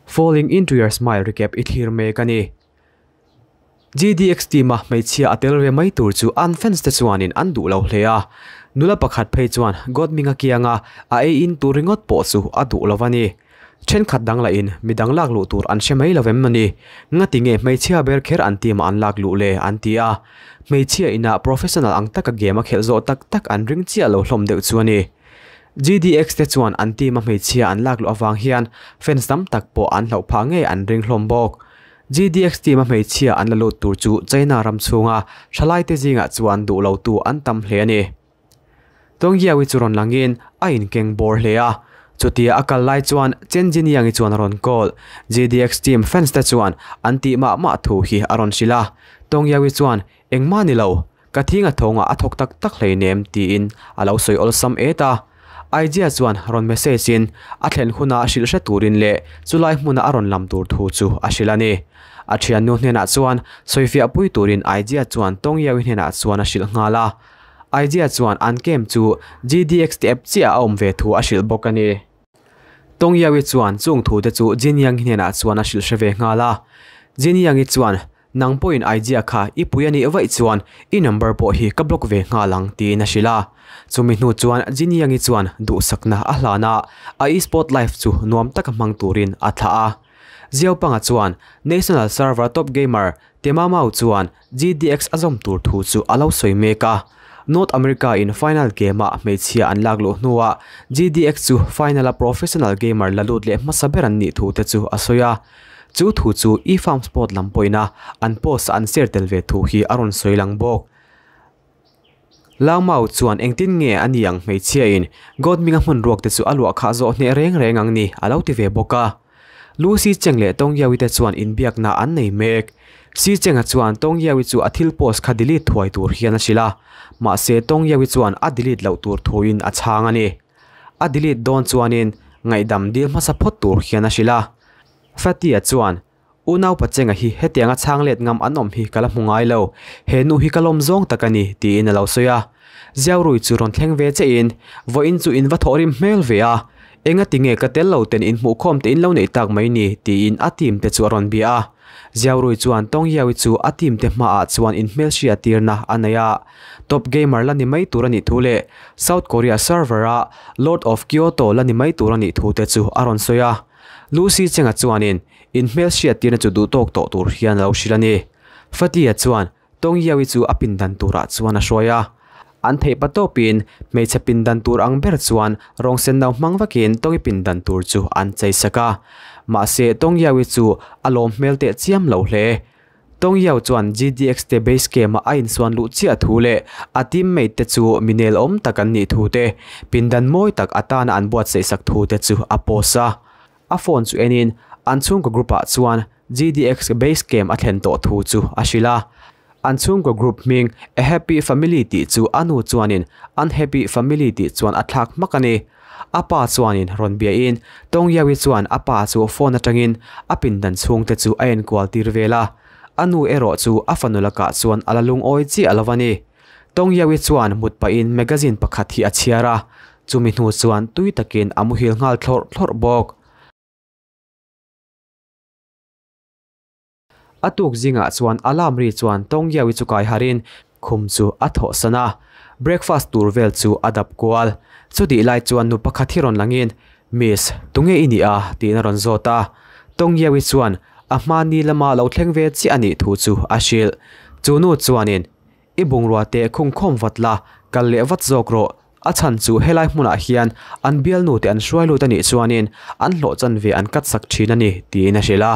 Falling Into Your Smile recap i thlir mek a ni. GDX team a hmeichhia a tel ve mai tur chu an fans te chuanin an duh lo hle a. Nula pakhat phei chuan Godminga kianga a ei in tur ringawt pawh chu a duh lo a ni. Thenkhat dang lahin midang lak luh tur an hre mai lo em a ni. Ngati nge hmeichhia ber kher an team ah an lak luh le an ti a. Hmeichhia inah professional ang taka game a khelh zawh tak tak an ring chiah lo hlawm deuh chu a ni. GDX te chuan an team a hmeichhia an lak luh avang hian fans tam tak pawh an hlauh phah ngei an ring hlawm bawk. GDX team a hmeichhia an la lut tur chu China ram chhunga thalai te zingah chuan duh lo tu an tam hle a ni. Tawngyawi chu rawn langin a inkeng bawr hle a, chutia a kal lai chuan Chen Jinyang-i chuan a rawn call. GDX team fans te chuan an tih mah mah thu hi a rawn hrilh a. Tawngyawi chuan, Engmah ni lo, ka thing a thawngah a thawk tak tak hleinem tiin a lo sawi awlsam et a. Aijia chuan rawn message in a thlen huna hrilh hre turin leh chulai hmuna a rawn lam tur thu chu a hrilh a ni. A thiannu hnenah chuan sawifiah pui turin Aijia chuan Tawngyawi hnenah chuan a hrilh nghal a. Aijia chuan an camp chu GDX te app chiah a awm ve thu a hrilh bawk a ni. Tawngyawi chuan chung thu te chu Jinyang hnenah chuan a hrilh hre ve nghal a. Jinyang-i chuan Nang pawhin idea kha i pui a nih vaih chuan i number pawh hi ka block ve nghal ang tiin a hrilh a. Chumi hnu chuan Jin Yang-i chuan duhsakna a hlan a, a e-sport life chu nuam taka hmang turin a thlah a. Xiao Pang-a chuan National Server Top Gamer Tema Mao chuan GDX a zawm tur thu chu a lo sawi mek a. North America in final game-ah hmeichhia an lak luh hnuah GDX chu final-a professional gamer la lut leh hmasa ber an nih thu te chu a sawi a. Chu thu chu eFarm Sport lam pawhin a an post an share tel ve thu hi a rawn sawi lang bawk. Lau Mau chuan engtin nge a ni ang hmeichhia in God Minga hmun ruak te chu a luah khah zawh hneh reng reng ang ni a lo ti ve bawk a. Lucy Cheng leh Tong Yawi te chuan inbiakna an nei mek. Si Cheng-a chuan Tong Yawi chu a thil post kha delete thuai tur hian a hrilh a, mahse Tong Yawi chuan a delete loh tur thuin a chhang a ni. A delete dawn chuanin ngaihdam dil hmasa phawt tur hian a hrilh a. Fatia chuan, Unau Pachenga hi hetianga chhang let ngam an awm hi ka la hmu ngai lo, he nu hi ka lawm zawng tak a ni, tiin a lo sawi a. Ziaurui chu rawn thleng ve che in, Vawiin chu in va thawhrim hmel ve a, engati nge ka tel lo ten inhmuhkhawm te in lo neih tak mai ni, tiin a team te chu a rawn bia a. Ziaurui chuan Tawngyaui chu a team te hmaah chuan inhmelhria tirna a nei a. Top gamer la ni mai tur a nih thu leh South Korea server a Lord of Kyoto la ni mai tur a nih thu te chu a rawn sawi a. Lucy Cheng-a chuanin inhmel hriattirna chu duhtawk tawh tur hian a lo hrilh a ni. Fatia chuan Tawng Yaui chu a pindan turah chuan a hruai a. An theih pa tawpin hmeichhe pindan tur ang ber chuan rawng sen no hmang vakin Tawngi pindan tur chu an chei sak a. Mahse Tawng Yaui chu a lawm hmel teh chiam lo hle. Tawng Yao chuan GDX te base camp-a a insuan luh chiah thu leh a teammate te chu mi nel awm tak an nih thu te, pindan mawi tak atana an buatsaih sak thu te chu a post a. A phone chu enin an chhungkaw group-ah chuan GDX base camp a thlen tawh thu chu a hrilh a. An chhungkaw group hming A Happy Family tih chu a nu chuanin Unhappy Family tih chuan a thlak hmak a ni. A pa chuanin rawn biain Tawng Yaui chuan a pa chu phone atangin a pindan chhungte chu a enkual tir vel a, a nu erawh chu a fanu lakah chuan a la lungawi chiah lo a ni. Tawng Yaui chuan mut pahin magazine pakhat hi a chhiar a, chumi hnu chuan tui takin a muhil nghal thlawrh thlawrh bawk. A tuk zingah chuan alarm ri chuan Tawng Yaui chu kai harin khum chu a thawhsan a, breakfast tur vel chu a dap kual. Chutih lai chuan nu pakhat hi rawn langin, Miss, tunge i nih a? tiin a rawn zawt a. Tawng Yaui chuan a hma ni lama lo thleng ve chiah a nih thu chu a hrilh. Chu nu chuanin, I bungrua te khungkhawm vat la, kal leh vat zawk rawh. A chhan chu helai hmunah hian an bialnu te an hruai lut a nih chuanin an hlawh chanve an cut sak thin a ni, tiin a hrilh a.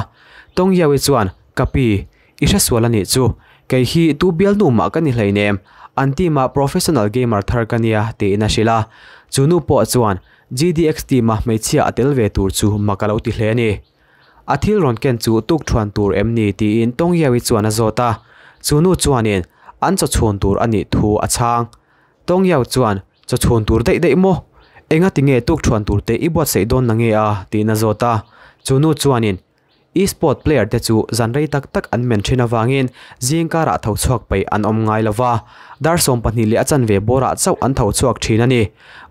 Tawng Yaui chuan, Ka pi, i hresual a nih chu. Kei hi tu bialnu mah ka ni hleinem, an team ah professional gamer thar ka nia, tiin a hrilh a. Chu nu pawh chuan GDX team a hmeichhia a tel ve tur chu mak a lo ti hle a ni. A thil rawn ken chu tuk thuan tur em ni tiin Tawng Yaui chuan a zawt a. Chu nu chuanin an chaw chhun tur a nih thu a chhang. Tawng Yao chuan, Chaw chhun tur daih daih maw? Enga tinge tuk thuan tur te i buatsaih dawn na nge a? tiin a zawt a. Chu nu chuanin, E-sport player te chu zan rei tak tak an men thin avangin zing karah tho chhuak peih an awm ngai lo va, dar 12 leh a chanve bawrah chauh an tho chhuak thin a ni.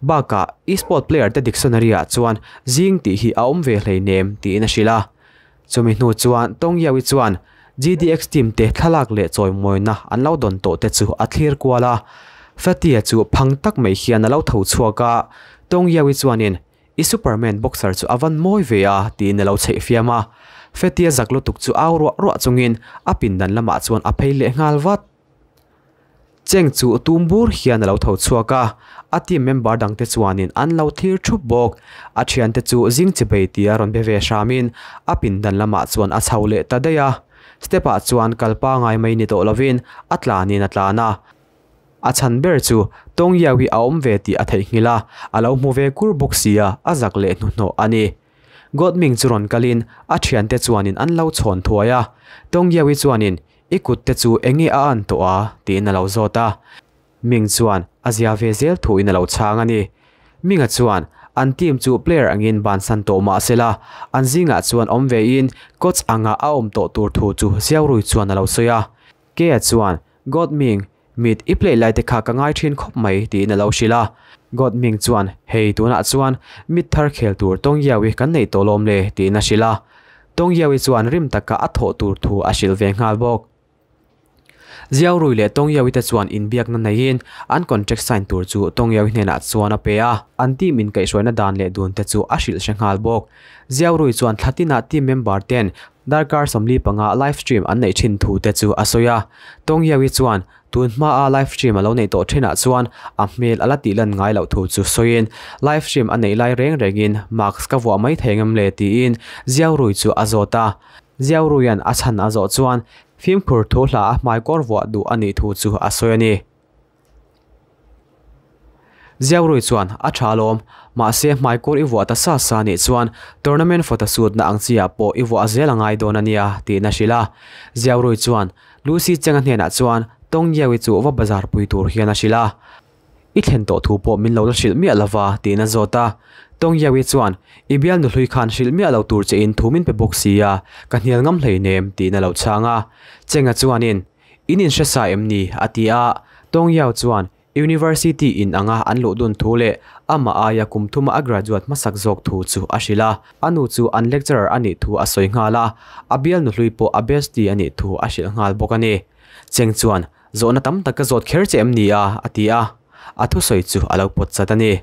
Bakah, e-sport player te dictionary ah chuan zing tih hi a awm ve hleinem tiin a hrilh a. Chumi hnu chuan Tong Yawi chuan GDX team te thlalak leh chawimawina an lo dawn tawh te chu a thlir kual a. Fatia chu phang tak mai hian a lo tho chhuak a, Tong Yawi chuanin I Superman boxer chu a van mawi ve a tiin a lo chheih fiam a. Fatia zak lutuk chu au ruah ruah chungin a pindan lamah chuan a phei leh nghal vat. Cheng chu tum bur hian a lo tho chhuak a, a team member dangte chuanin an lo thlir thup bawk. A thiante chu zing chi bei tia rawn be ve hramin a pindan lamah chuan a chho leh ta daih a. Step ah chuan kal pangai mai ni tawh lovin a tlanin a tlan a. A chhan ber chu Tawng Yao hi a awm ve tih a theihnghilh a, a lo hmu ve kur bawk sia, a zak leh hnuhnawh a ni. Godming chu rawn kalin a thiante chuanin an lo chhawn thuai a. Tawng Yao hi chuanin I kut te chu enge a an tawh a? tiin a lo zawt a. Ming chuan a zia ve zel thuin a lo chhang a ni. Minga chuan an team chu player angin bansan tawh mah sela, an zingah chuan awm vein coach anga a awm tawh tur thu chu Xiaorui chuan a lo sawi a. Kea chuan, God Ming, mit i play lai te kha ka ngai thin khawp mai tiin a lo hrilh a. God Ming chuan, Hei tunah chuan mit thar khel tur Tawng Yaui kan nei tawh lawm le tiin a hrilh a. Tawng Yaui chuan rim taka a thawh tur thu a hrilh ve nghal bawk. Ziaurui leh Tawng Yaui te chuan inbiakna neiin an contract sign tur chu Tawng Yaui hnenah chuan a pe a. An team inkaihhruaina dan leh dun te chu a hrilh hre nghal bawk. Ziaurui chuan thla tinah team member ten Darkar 45 live stream an neih thin thu te chu a sawi a. Tawng Yaui chuan tun hmaa live stream a lo neih tawh thinah chuan a hmel a la tih lan ngai loh thu chu sawiin live stream a neih lai reng rengin mask ka vuah mai thei ngam le tiin Ziaurui chu a zawt a. Ziauruian a chhan a zawh chuan fimkhur thu hla a hmaikawr vuah duh a nih thu chu a sawi a ni. Ziaurui chuan a tha alawm, mahse hmaikawr i vuah ta sa sa nih chuan tournament photo shoot na ang chi ah pawh i vuah zel a ngai dawn a nia tiin a hrilh a. Ziaurui chuan Lucy Cheng a hnenah chuan Tawng Yaui chu va bazar pui tur hian a hrilh a. I thlen tawh thu pawh min lo la hrilh miah lova tiin a zawt a. Tawng Yaui chuan I bial nuhlui khan hrilh miah lo tur che in thu min pe bawk sia, ka hnial ngam hleinem tiin a lo chhang a. Cheng a chuanin In inhre sa em ni? a ti a. Tawng Yao chuan University in anga an luh dun thu leh amah aia kum thuma a graduate hmasak zawk thu chu a hrilh a. A nu chu an lecturer a nih thu a sawi nghal a, a bial nuhlui pawh a bestie a nih thu a hrilh nghal bawk a ni. Cheng chuan, Zawhna tam tak ka zawt kher che em ni a? a ti a. A thusawi chu a lo pawt chat a ni.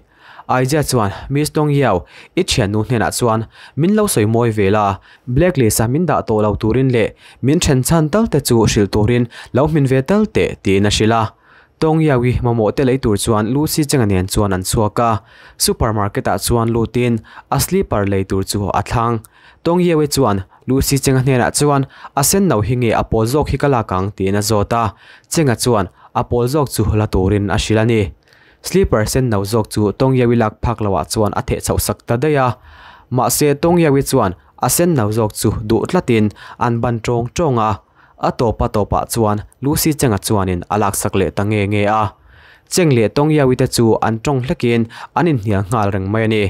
Aija chuan, Miss Tong Yao, i thiannu hnenah chuan min lo sawi mawi ve la, blacklist a min dah tawh lo turin leh min then chhan tal te chu hrilh turin lo hmin ve tal teh, tiin a hrilh a. Tong Yao i mamawh te lei tur chuan Lucy Chenga nen chuan an chhuak a, supermarket ah chuan lutin a slipper lei tur chu a thlang. Tong Yao i chuan Lucy Chenga hnenah chuan a sen no hi nge a pawl zawk hi ka lak ang tiin a zawt a, Chenga chuan a pawl zawk chu la turin a hrilh a ni. Slipper sen no zawk chu Tawng Yawi lak phak loah chuan a theh chhoh sak ta daih a. Mahse Tawng Yawi chuan a sen no zawk chu duh tlatin an ban tawng tawng a. A tawp a tawpah chuan Lucy Chenga chuanin a lak sak leh ta nge nge a. Cheng leh Tawng Yawi te chu an tawng hlekin an inhnial nghal reng mai a ni.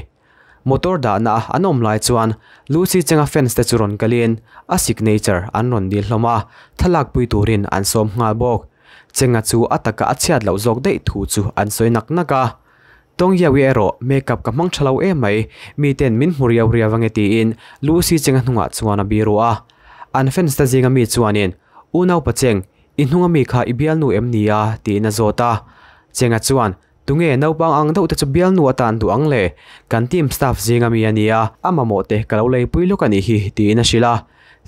Motor dahna an awm lai chuan Lucy Chenga fans te chu rawn kalin a signature an rawn dil hlawm a, thlalak pui turin an sawm nghal bawk. Chenga chu a taka a chhiat loh zawk daih thu chu an sawi nak nak a. Tawng Yawi erawh makeup ka hmang tha lo em mai, miten min hmu riau riau ange tiin Lucy Chenga hnungah chuan a biru a. An fans te zinga mi chuanin, Unaupa Cheng, i hnunga mi kha i bialnu em ni a? tiin a zawt a. Chenga chuan, Tunge naupang ang deuh te chu bialnu atan duh ang le? Kan team staff zinga mi a nia, a mamawh te ka lo leipui lawk a nih hi, tiin a hrilh a.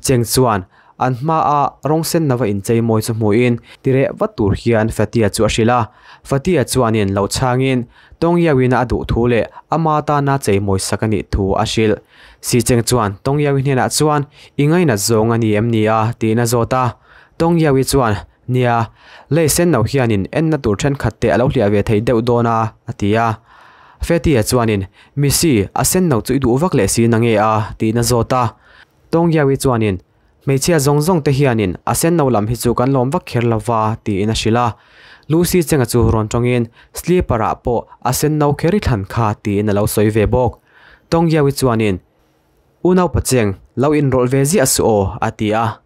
Cheng chuan an hmaa rawng sen nava inchei mawi chu hmuhin tireh vat tur hian Fatia chu a hrilh a. Fatia chuanin lo chhangin Tawng Yawina a duh thu leh ama tana chei mawi sak a nih thu a hrilh. Si Cheng chuan Tawng Yawi hnenah chuan i ngainat zawng a ni em ni a? tiin a zawt a. Tawng Yawi chuan Nia, lei sen lo hianin enna tur thenkhat te a lo hliah ve thei deuh dawn a, a ti a. Fetia chuanin, Missy, a sen lo chu i duh vak leh si na nge a? tiin a zawt a. Tawngyawi chuanin, Hmeichhia zawng zawng te hianin a sen no lam hi chu kan lawm vak kher lo va, tiin a hrilh a. Lucy Chenga chu rawn tawngin, Sleeper ah pawh a sen no kher i thlan kha, tiin a lo sawi ve bawk. Tawngyawi chuanin, Unaupa Cheng, lo inrawlh ve ziah suh aw, a ti a.